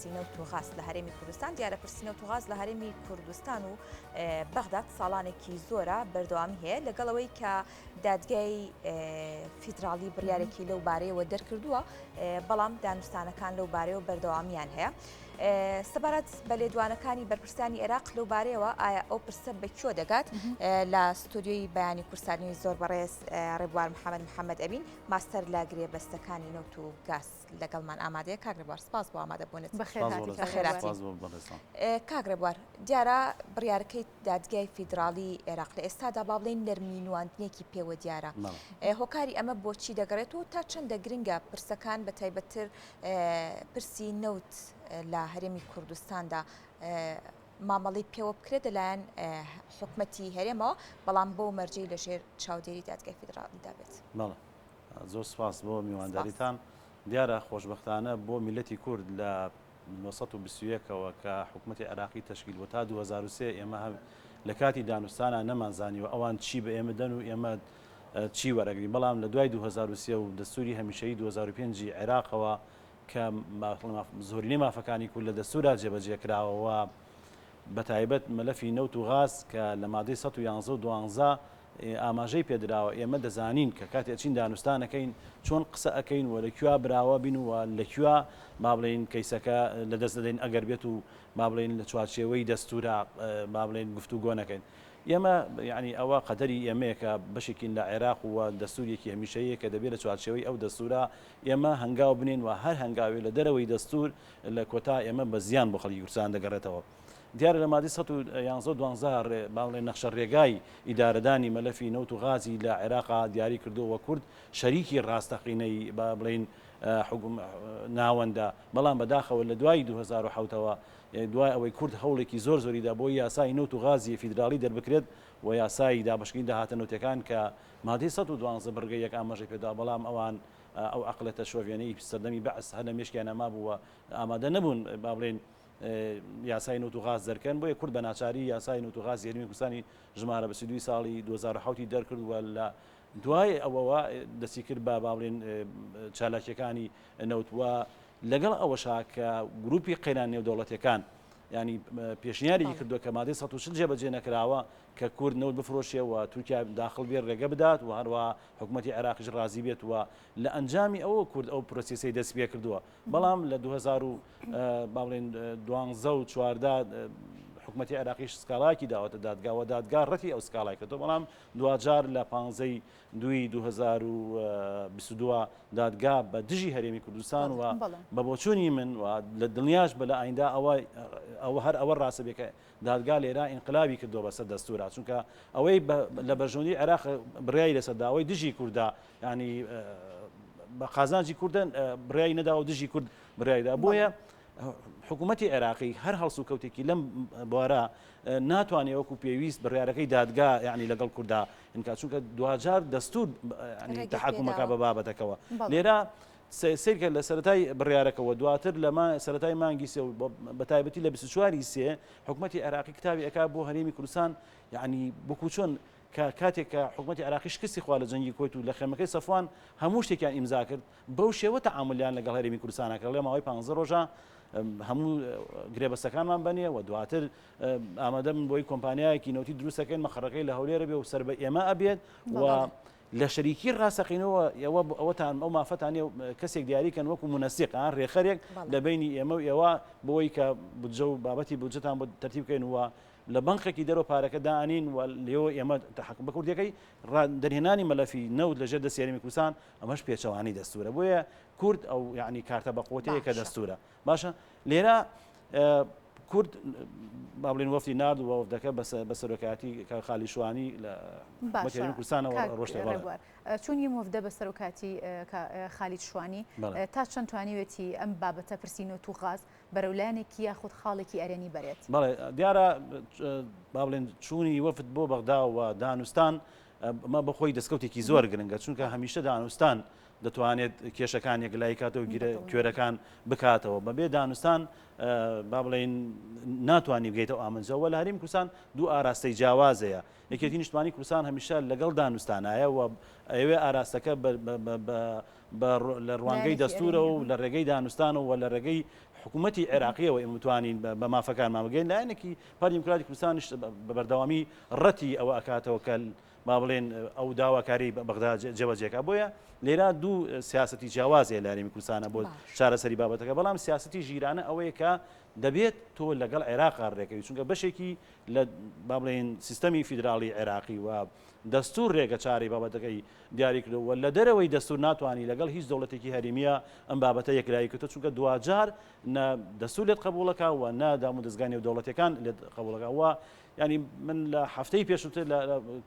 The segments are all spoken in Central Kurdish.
پرسی نەوت و غاز لە هەرێمی کوردستان. دیارە پرسی نەوت و غاز لە هەرێمی کوردستان و بەغداد ساڵانێکی زۆرە بەردەوامی هەیە، لەگەڵ ئەوەی کە دادگای فیدراڵی بڕیارێکی لەو بارەیەوە دەرکردووە، بەڵام دانوستانەکان لەو بارەیەوە بەردەوامیان هەیە. سەبارەت بە لێدوانەکانی بەرپرسانی عێراق لەو بارەیەوە ئایا ئەو پرسە بە کوێ دەگات؟ لە ستۆدیۆی بەیانی کوردستانی زۆر بەڕێز ڕێبوار محەممەد محەممەد ئەمین ماستەر لە گرێبەستەکانی نەوت و گاز لەگەڵمان ئامادەیە. کاک ڕێبوار سپاس بۆ ئامادەبوونت. بەخێرهاتی. کاک ڕێبوار دیارە بڕیارەکەی دادگای فیدراڵی عێراق لە ئێستادا با بڵێین نەرمی نواندنێکی پێوە دیارە. هۆکاری ئەمە بۆچی دەگەڕێتەوە تا چەندە گرنگە پرسەکان بە تایبەتتر پرسی نەوت لە هەرێمی کوردستاندا مامەڵەی پێوە بکرێت لەلایەن حکومەتی هەرێمەوە، بەڵام بەو مەرجەی لەژێر چاودێری دادگای فیدراڵیدا بێت. بەڵێ زۆر سپاس بۆ میوانداریتان. دیارە خۆشبەختانە بۆ میللەتی کورد لە 921 ەوە کە حکومەتی عێراقی تەشکیل بوو تا 2003 ئێمە لە کاتی دانوستانا نەمانزانیوە ئەوان چی بە ئێمە دەن و ئێمە چی وەرەگرین، بەڵام لە دوای 2003 و دەستوری هەمیشەیی 2005 ی عێراقەوە کە زۆرینەی مافەکانی کورد لە دەستورا جێبەجێ کراوە و بەتایبەت مەلەفی نەوت و غاز کە لە مادەی 111 و 12 ئاماژەی پێدراوە، ئێمە دەزانین کە کاتێ ئەچین دانوستان ئەکەین چۆن قسە ئەکەین و لە کوێا براوە بین و لە کوێا با بڵێین کەیسەکە لە دەست دەدەین ئەگەر بێت و با بڵێین لە چوارچێوەی دەستورا با بڵێین گفتوگۆ نەکەین. ئێمە یانی ئەوە قەدەری ئێمەیە کە بەشێکین لە عێراق و دەستوورێکی هەمیشەییە کە دەبێت لە چوارچێوەی ئەو دەستوورە ئێمە هەنگاو بنێین و هەر هەنگاوێ لە دەرەوەی دەستوور لە کۆتا ئێمە بە زیان بۆ خەڵکی کوردستان دەگەڕێتەوە. دیارە لە مادەی 111 و 12 ڕێ با بڵێین نەخشە ڕێگای ئیدارەدانی مەلەفی نەوت و غازی لە عێراقا دیاری کردووە و کورد شەریکی ڕاستەقینەی با بڵێین حکوم ناوەندە بەڵام بەداخەوە لە دوای 2007 ەوە دوای ئەوەی کورد هەوڵێکی زۆر زۆری دا بۆی یاسای نەوت و غازی فیدراڵی دەربکرێت و یاسای دابەشکردنی داهاتە نەوتیەکان کە مادەی 112 بڕگەی یەک ئاماژەی پێدا بەڵام ئەوان ئەو عەقڵێتە شۆڤێنەی سەردەمی بەعس هەر لە مێشکیانا مابوو و ئامادە نەبوون با بڵێین یاسای نەوت و غاز دەرکەن بۆیە کورد بە ناچاری یاسای نەوت و غازی هەرێمی کوردستانی ژمارە 22 ساڵی 2007 دەرکرد و لە دوای ئەوەوە دەستی کرد بە با بڵێن چالاکیەکانی نەوت و لەگەڵ ئەوەشا کە گروپی قەیران نێودەوڵەتیەکان یانی پێشنیارێکی کردووە کە مادەی 140 جێبەجێ نەکراوە کە کورد نەوت بفرۆشێ و تورکیا داخڵ بێت ڕێگە بدات و هەروە حکوومەتی عێراقیش ڕازی بێت و لە ئەنجامی ئەوە کورد ئەو پرۆسیسەی دەست پێ کردووە بەڵام لە 2000 و با بڵێن دوانزە و چواردا حکوومەتی عێراقیش سکاڵایەکی داوەتە دادگاوە دادگا ڕەتی ئەو سکاڵای کردەوە بەڵام دواجار لە پانزەی دووی 2022 دادگا بە دژی هەرێمی کوردستان و بە بۆچوونی من و لە دڵنیاش بە لە ئایندا ئەوە ئەوە هەر ئەوە ڕاستە بێ کە دادگا لێرە ئینقلابی کردووە بەسەر دەستورا چونکە ئەوەی لە بەرژەوەندی عێراق بڕیاری لەسەر داوەی دژی کووردا ینی بە قازانجی کوردن بڕیاری نەدا و دژی کورد بڕیاریدا بۆیە حکوومەتی عێراقی هەر هەڵسوکەوتێکی لەم بوارە ناتوانێت وەکو پێویست بڕیارەکەی دادگا یعنی لەگەڵ کوردا انکا چونکە دواجار دەستور تحکومەکە بە بابەتەکەوە لێرە سیرکە لە سەرەتای بڕیارەکەەوە دواتر لە سەرەتای مانگی سێ بە تایبەتی لە 24 سێ حکوومەتی عێراقی کتابی ئەک بۆ هەرێمی کوردستان یعنی بکو چۆن کە کاتێک کە حکوومەتی عراقی شکستی خوا لە جەنگی کۆیت و لە خێمەکەی سەفوان هەموو شتێکیان ئیمزا کرد بەو شێوە تەعامولیان لەگەڵ هەرێمی کوردستانا کرد، لە ماوەی پانزە ڕۆژا هەموو گرێبەستەکانمان بەنێ و دواتر ئامادە بن بۆی کۆمپانیایەکی نەوتی دروست دەکەین مەقەڕەکەی لە هەولێرە بێ و سەر بە ئێمە ئەبێت و لە شەریکی ڕاستەقینەوە ئێوە ئەوەتان ئەو مافەتان کەسێک دیاری کەن وەکو مونەسیق ڕێخەرێک لە بینی ئێمە و ئێوە بۆی کە بودجە و بابەتی بودجەتان بۆ تەرتیب بکەین و لە بەنقێکی دەرەوە پارەکە دانین و لێوە ئێمە تەحەکم بە کوردیەکەی دەرهێنانی مەلەفی نەوت لەژێر دەستی هەرێمی کوردستان ئەمەش پێچەوانەی دەستورە بۆیە کورد ئەو یعنی کارتە بە قوتەیە کە دەستورە باشە لێرە کورد با بڵێن وەفدی نارد و وەفدەکە بە سەرۆکایەتی خالی شوانی لە هەرێمی کوردستانەوە ڕۆشتە چوونی وەفدە بە سەرۆکاتی خالید شوانی تا چەند توانیوێتی ئەم بابەتە پرسی نەوت و غاز بەرەو لایەنێکی یاخود خاڵێکی ئەرێنی بەرێت؟ بەڵێ دیارە با بڵێن چوونی وەفد بۆ بەغدا و دانوستان ئەمە بە خۆی دەستکەوتێکی زۆر گرنگە چونکە هەمیشە دانوستان دەتوانێت کێشەکان یەکلایی کاتەوە گیرە کوێرەکان بکاتەوە بەبێ دانوستان با بڵێین ناتوانانی بگەیتەوە ئامنجەوە لە هەریم کوردستان دوو ئاراستەی جیاوازەیە یەکێتی نیشتمانی کوردستان هەمیشە لەگەڵ دانوستانایە و ئەوێ ئاراستەکە لە ڕوانگەی دەستورە و لە ڕێگەی دانوستانەوە لە ڕێگەی حکوومەتی عێراقیەوە ئێمە بتوانین بە مافەکانمان بگەین لایەنێکی پارتی دیموکراتی کوردستانیش بە بەردەوامی ڕەتی ئەوە ئەکاتەوە کە با بڵێن ئەو داواکاری بەغدا جێبەجێکا بۆیە لێرا دوو سیاستی جیاواز هەیە لە هەرێمی کوردستانە بۆ چارەسەری بابەتەکە بەڵام سیاستی ژیرانە ئەوەیە کە دەبێت تۆ لەگەڵ عێراق ڕێکەوی چونکە بەشێکی لە با بڵێن سیستەمی فیدراڵی عێراقی و دەستور ڕێگە چارەی بابەتەکەی دیاری کردووە و لە دەرەوەی دەستور ناتوانانی لەگەڵ هیچ دەوڵەتێکی هەرێمیە ئەم بابەتە یەکلایی کردو چونکە دواجار نە دەستور لێت قبوڵەکە و نە دام و دەزگا نێودەوڵەتیەکان لێت قبوڵەکە و یانی من لە هەفتەی پێشووتر لە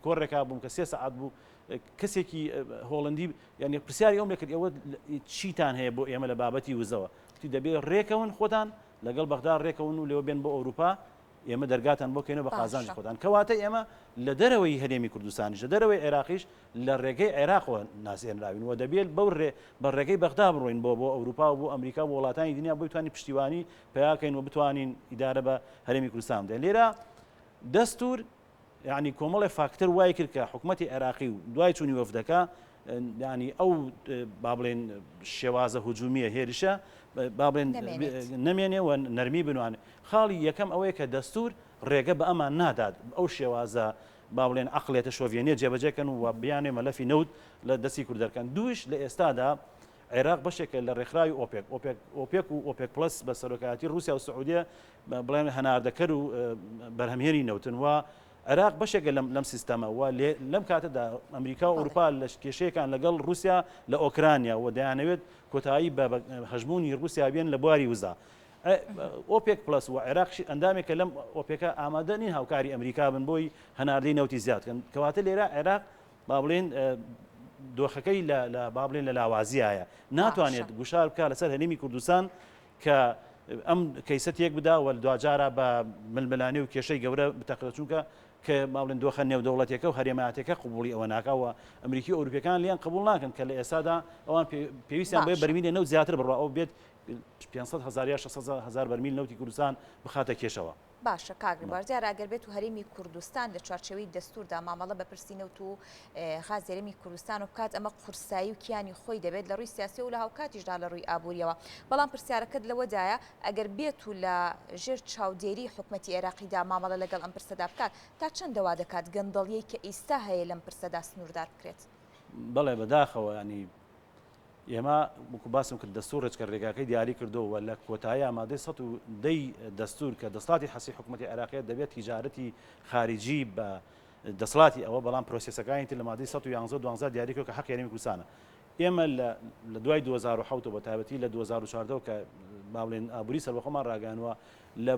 کۆڕێکا بووم کە سێ سەعات بوو کەسێکی هۆڵندی یعنی پرسیاری ئەوم لێکرد ئێوە چیتان هەیە بۆ ئێمە لە بابەتی وزەوە وتی دەبێ ڕێکەون خۆتان لەگەڵ بەغدا ڕێکەون و لێوە بێن بۆ ئەوروپا ئێمە دەرگاتان بۆ کەینەوە بە قازانجی خۆتان کەواتە ئێمە لە دەرەوەی هەرێمی کوردستانیش لە دەرەوەی عێراقیش لە ڕێگەی عێراقەوە ناسێنراوین و دەبێت بەو ڕێ بە ڕێگەی بەغدا بڕۆین بۆ بۆ ئەوروپا و بۆ ئەمریکا و بۆ وڵاتانی دنیا بۆ بتوانین پشتیوانی پیاکەین و بتوانین ئیدارە بە هەرێمی کوردستان بدەین لێرە دەستور یعنی کۆمەڵێ فاکتەر وای کرد کە حکوومەتی عێراقی و دوای چوونی وەفدەکە ینی ئەو با بڵێن شێوازە هجومیە هێرشە با بڵێن نەمێنێ و نەرمی بنوانێ خاڵی یەکەم ئەوەیە کە دەستور ڕێگە بە ئەمان نادات ئەو شێوازە با بڵێن عەقڵیەتە شۆڤێنیە جێبەجێ کەن و بیانێ مەلەفی نەوت لە دەستی کورد دەرکەن. دووش لە ئێستادا عێراق بەشێکە لە ڕێکخراوی ئۆپێک، ئۆپێک، ئۆپێک و ئۆپێک پڵەس بە سەرۆکایەتی ڕووسیا و سعودیە بڵێن هەناردەکەر و بەرهەمهێنی نەوتن و عێراق بەشێکە لەم لەم سیستەمە و لەم کاتەدا ئەمریکا و ئەوروپا لە کێشەیەکان لەگەڵ ڕووسیا لە ئۆکرانیا و دەیانەوێت کۆتایی بە هەژموونی ڕووسیا بێن لە بواری وزە. ئۆپێک پڵەس و عێراقیش ئەندامێکە لەم ئۆپێکە ئامادە نین هاوکاری ئەمریکا بن بۆی هەناردەی نەوتی زیاد کەن کەواتە لێرە عێراق با بڵێن دۆخەکەی لە با بڵێن لە لاوازیایە ناتوانێت گوشار بکە لەسەر هەرێمی کوردستان کە ئەم کەیسە تێک بدا و دواجارە بە ململانێ و کێشەی گەورە بتەقێت چونکە کە با بڵێن دۆخە نێودەوڵەتیەکە و هەرێمایەتەکە قبوڵی ئەوە ناکا و ئەمریکی و ئەوروپیەکان لیان قبول ناکەن کە لە ئێستادا ئەوان پێویستیان بۆیە بەرمیلێ نەوت زیاتر بڕوا ئەو بێت 500 هەزار یا 600 هەزار بەرمیل نەوتی کوردستان بخاتە کێشەوە. باشە کاک ڕێبوار دیارە ئەگەر بێت و هەرێمی کوردستان لە چوارچێوەی دەستوردا مامەڵە بە پرسی نەوت و غازی هەرێمی کوردستان و بکات ئەمە قورسایی و کیانی خۆی دەبێت لە ڕووی سیاسی و لە هاوکاتیشدا لە ڕووی ئابووریەوە بەڵام پرسیارەکەت لەوەدایە ئەگەر بێت و لە ژێر چاودێری حکومەتی عێراقیدا مامەڵە لەگەڵ ئەم پرسەدا بکات تا چەندە وا دەکات گەندەڵیەی کە ئیستا هەیە لەم پرسەدا سنووردار بکرێت؟ بەڵێ بەداخەوە ینی ئێمە وەکو باسم کرد دەستور ڕێچکە ڕێگاکەی دیاری کردو و لە کۆتایی مادەی 110 دەستور کە دەسڵاتی حەسی حکوومەتی عێراقیە دەبێت تیجارەتی خارجی بە دەسڵاتی ئەوە بەڵام پرۆسێسەکانی تر لە مادەی 111 و 12 دیاری کرد کە حەقی هەرێمی کوردستانە ئێمە لە دوای 2007 بە تایبەتی لە 2014 کە با بڵێن ئابووری سەربەخۆمان ڕاگەیانوە لە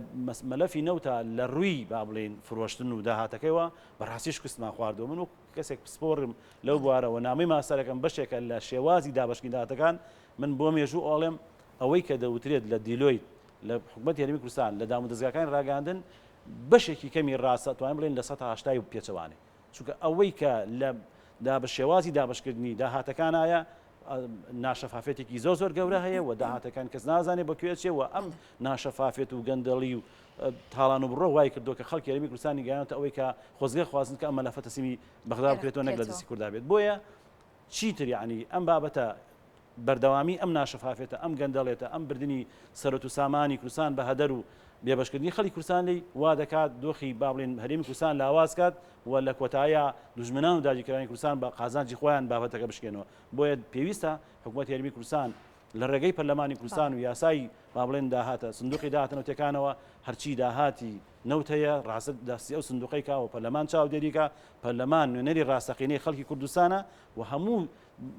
مەلەفی نەوتا لە ڕووی با بڵێن فرۆشتن و داهاتەکەیەوە بەڕاستی شکستمان خواردووە من وەک کەسێک پسپۆڕم لەو بوارەوە نامەی ماستەرەکەم بەشێکە لە شێوازی دابەشکردنی داهاتەکان من بۆ مێژوو ئەڵێم ئەوەی کە دەوترێت لە دیلۆیت لە حکومەتی هەرێمی کوردستان لە دامودەزگاکانی ڕاگەیاندن بەشێکی کەمی ڕاستە توانم بڵێن 80% و پێچەوانەی چونکە ئەوەی کە لە دابە شێوازی دابەشکردنی داهاتەکانایە ناشەفافێتێکی زۆر زۆر گەورە هەیە و داهاتەکان کەس نازانێت بە کوێ چێ و ئەم ناشەفافێت و گەندەڵی و تاڵان و بڕۆ وای کردو کە خەڵکی هەرێمی کوردستانی گەیانەتە ئەوەی کە خۆزگە خوازن کە ئەم مەلەفە تەسلیمی بەغدا بکرێتەوە نەک لە دەستی کوردا بێت بۆیە چیتر یعنی ئەم بابەتە بەردەوامی ئەم ناشەفافێتە ئەم گەندەڵێتە ئەم بردنی سەرەت و سامانی کوردستان بە هەدەر و بێبەشکردنی خەڵی کوردستان لی وا دەکات دۆخی با بڵێن هەرێمی کوردستان لاواز کات و لە کۆتاییا دوژمنان و داگیرکەرانی کوردستان بە قازانجی خۆیان بابەتەکە بشکێنەوە بۆیە پێویستە حکوومەتی هەرێمی کوردستان لە ڕێگەی پەرلەمانی کوردستان و یاسای با بڵێن داهاتە سندوقی داهاتە نەوتەکانەوە هەرچی داهاتی نەوت هەیە ڕاستە دەستی ئەو سندوقەی کا و پەرلەمان چاودێری کا پەرلەمان نوێنەری ڕاستەقینەی خەڵکی کوردستانە و هەموو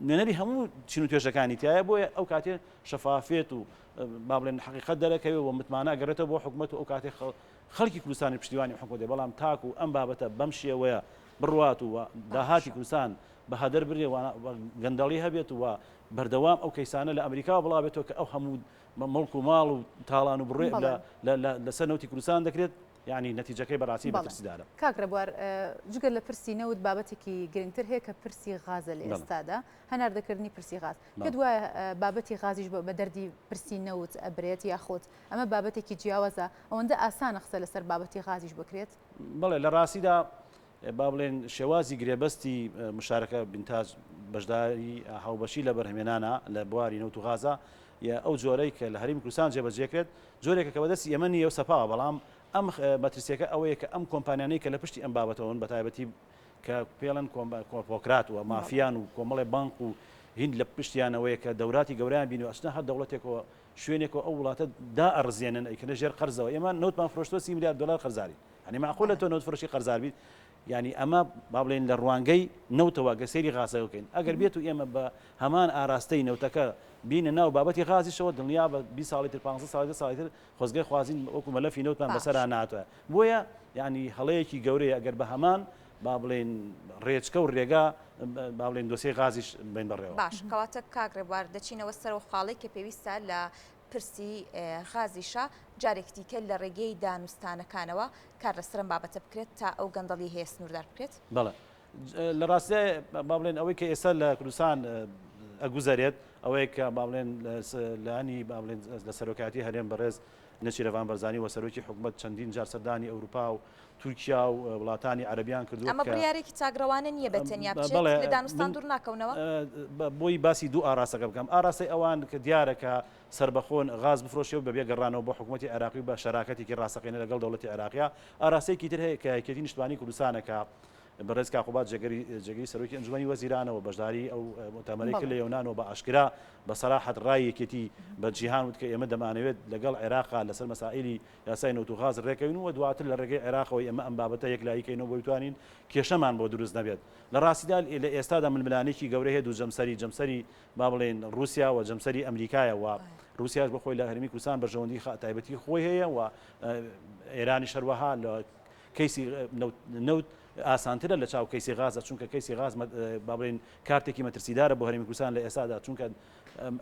نوێنەری هەموو چین و توێژەکانی تایە بۆیە ئەو کاتێ شەفافێت و با بڵێن حقیقت دەرەکەوێ و متمانە گەڕێتەوە بۆ حکومەت و ئەو کاتێ خەڵکی کوردستانی پشتیوانی حکومەت بەڵام تاکو ئەم بابەتە بەم شێوەیە بڕوات و داهاتی کوردستان بە هەدەر برێ و گەندەڵی هەبێت و بەردەوام ئەو کەیسانە لە ئەمریکاوە بڵاوبێتەوە کە ئەو هەموو مڵک و ماڵ و تاڵان و بڕێ لەسەر نەوتی کوردستان دەکرێت یعنی نەتیجەکەی بەڕاستی مەترسیدارە. کاک ڕێبوار جگە لە پرسی نەوت بابەتێکی گرنگتر هەیە کە پرسی غازە لە ئێستادا هەناردەکردنی پرسی غاز پێت وایە بابەتی غازیش بە دەردی پرسی نەوت ئەبرێت یاخود ئەمە بابەتێکی جیاوازە ئەوەندە ئاسانە قسە لەسەر بابەتی غازیش بکرێت؟ بەڵێ لە ڕاستیدا با بڵێن شێوازی گرێبەستی مشارەکە بنتاج بەشداری هاوبەشی لە بەرهەمێنانە لە بواری نەوت و غازە. یا ئەو جۆرەی کە لە هەرێمی کوردستان جێبەجێکرێت جۆرێکە کە بەدەستی ئێمە نییە و سەپاوە بەڵام ئەم مەترسیەکە ئەوەیە کە ئەم کۆمپانیانەی کە لە پشتی ئەم بابەتەوەن بە تایبەتی کە پێڵەن کۆرپۆکرات و مافیان و کۆمەڵێ بانق و هیند لە پشتیانەوەیە کە دەوراتی گەورەیان بینی و ئەچنە هەر دەوڵەتێکەوە شوێنێکەوە ئەو وڵاتە دائەڕزێنن ئەیکەنە ژێر قەرزەوە ئێمە نەوتمان فرۆشتوە سی ملیار دۆلار قەرزارین یانی مەعقولە تۆ نەوت فرۆشی قەرزار بیت یانی ئەمە با بڵێین لە ڕوانگەی نەوتەوە گەر سەیری غازەکە بکەین ئەگەر بێت و ئێمە بە هەمان ئاراستەی نەوتەکە بینە ناو بابەتی غازیشەوە دڵنیا بە 20 ساڵی تر 15 ساڵی دە ساڵی تر خۆزگەی خوازین وەکو مەلەفی نەوتمان بەسەرا ناتوە بۆیە یانی هەڵەیەکی گەورەیە ئەگەر بە هەمان با بڵێین ڕێچکە و ڕێگا با بڵێین دۆسیەی غازیش بین بەڕێوە. باش کەواتە کاک ڕێبوار دەچینەوە سەر ئەو خاڵەی کە پێویستە لە پرسی غازیشە جارێکی دیکە لە ڕێگەی دانوستانەکانەوە کار لەسەر ئەم بابەتە بکرێت تا ئەو گەندەڵی هەیە سنووردار بکرێت؟ بەڵێ لە ڕاستیا با بڵێن ئەوەی کە ئێستا لە کوردستان ئەگوزەرێت ئەوەیە کە با بڵێن لانی با بڵێن لە سەرۆکایەتی هەرێم بەڕێز نێچیرەڤان بەرزانی و سەرۆکی حکومەت چەندین جار سەردانی ئەوروپا و تورکیا و وڵاتانی عەرەبیان کردووە ئەمە بڕیارێکی چاکڕەوانە نییە بە تەنیا بچێت لە دانوستان دوور ناکەونەوە؟ بۆی باسی دوو ئاراستەکە بکەم ئاراستەی ئەوان کە دیارە کە سەربەخۆن غاز بفرۆشێ و بەبێ گەڕانەوە بۆ حکومەتی عێراقی و بە شەراکەتێکی ڕاستەقینە لەگەڵ دەوڵەتی عێراقیا ئاراستەیەکی تر هەیە کە یەکێتی نیشتمانی کوردستانە کە بەڕێز کاک قوباد جێگری جێگری سەرۆکی ئەنجومەنی وەزیرانەوە بەشداری ئەو موتەمەرەی کرد لە یۆنانەوە بە ئاشکرا بە سەراحەت ڕای یەکێتی بە جیهان وت کە ئێمە دەمانەوێت لەگەڵ عێراقا لەسەر مەسائیلی یاسای نەوت و غاز ڕێکەوین و دواتر لە ڕێگەی عێراقەوە ئێمە ئەم بابەتە یەکلایی کەینەوە بۆی بتوانین کێشەمان بۆ دروست نەبێت. لە ڕاستیدا لە ئێستادا ململانێکی گەورە هەیە دوو جەمسەری، جەمسەری با بڵێین ڕووسیا و جەمسەری ئەمریکایە و ڕووسیاش بۆ خۆی لە هەرێمی کوردستان بەرژەوەندی تایبەتی خۆی هەیە و ئێرانیش هەروەها لە کەیسی نەوت ئاسانترە لە چاو کەیسی غازە چونکە کەیسی غاز با بڵێین کارتێکی مەترسیدارە بۆ هەرێمی کوردستان لە ئێستادا چونکە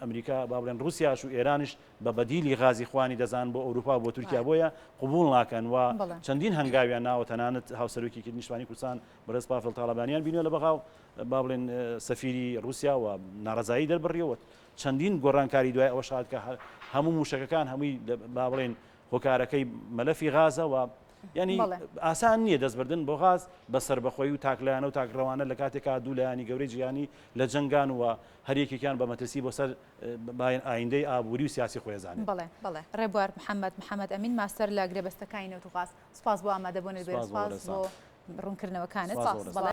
ئەمریکا با بڵێن ڕووسیاش و ئێرانیش بە بەدیلی غازی خوانی دەزان بۆ ئەوروپا و بۆ تورکیا بۆیە قبوڵ ناکەن و چەندین هەنگاویان ناوە تەنانەت هاوسەرۆکی یەکێتی نیشتمانی کوردستان بەڕێز پافڵ تاڵەبانیان بینیوە لە بەغا و با بڵێن سەفیری ڕووسیا و ناڕەزایی دەربڕیەوە چەندین گۆڕانکاری دوای ئەوەش هات کە هەموو موشەکەکان هەمووی با بڵێن هۆکارەکەی مەلەفی غازە و یعنی ئاسان نییە دەستبردن بۆ غاز بە سەربەخۆی و تاکلایەنە و تاکڕەوانە لە کاتێکا دوو لایەنی گەورەی جیهانی لە جەنگان و هەر یەکێکیان بە مەترسی بۆ سەر ئایندەی ئابووری و سیاسی خۆی ئەزانێت. بەڵێ بەڵێ. ڕێبوار محەمەد محەمەد ئەمین ماستەر لە گرێبەستەکانی نەوت و غاز سوپاس بۆ ئامادەبوونت بێ سوپاس بۆ سوپاس بۆ ڕوونکردنەوەکانت. سوپاس بۆ بەڵێ.